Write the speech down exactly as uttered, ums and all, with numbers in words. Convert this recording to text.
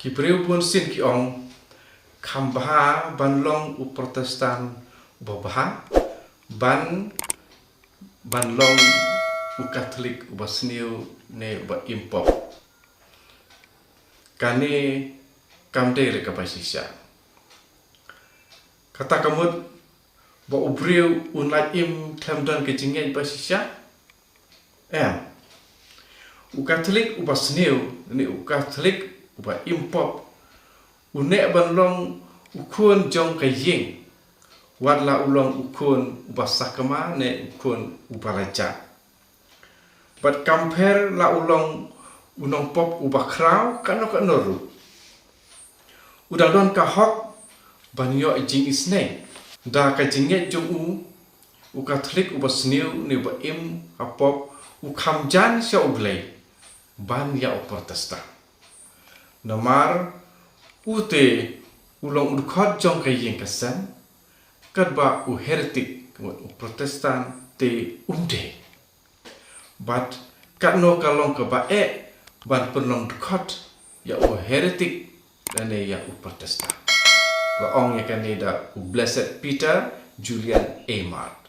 Ki briew bunsien ki ong, kham bha ban long u Protestant uba bha, ban, ban long u Katholik uba sniew ne uba im pop. Kane kam dei re kaba shisha. Kata ka mut ba u briew un lait im khlem don ka jingngeit ba shisha? Em. U Katholik uba sniew ne u Katholik uba im pop, u neh ban long u khun jong ka ïing, wat la u long u khun uba sakma ne u khun uba la jah. Bad kam pher la u long u nongpop uba khraw kano kano ruh, u dang don ka hok ban ïoh jingisynei. Da ka jingngeit jong u, u Katholik uba sniew ne uba im ha pop u kham jan sha U Blei ban ïa u Protestant. Namar u te u long u dkhot jong ka ïing ka sem, katba u heretik, u Protestant te um dei. Bad katno ka long kaba eh ban pynlong dkhot ïa u heretik lane ïa u Protestant. La ong ïa kane da u Blessed Peter Julian Eymar.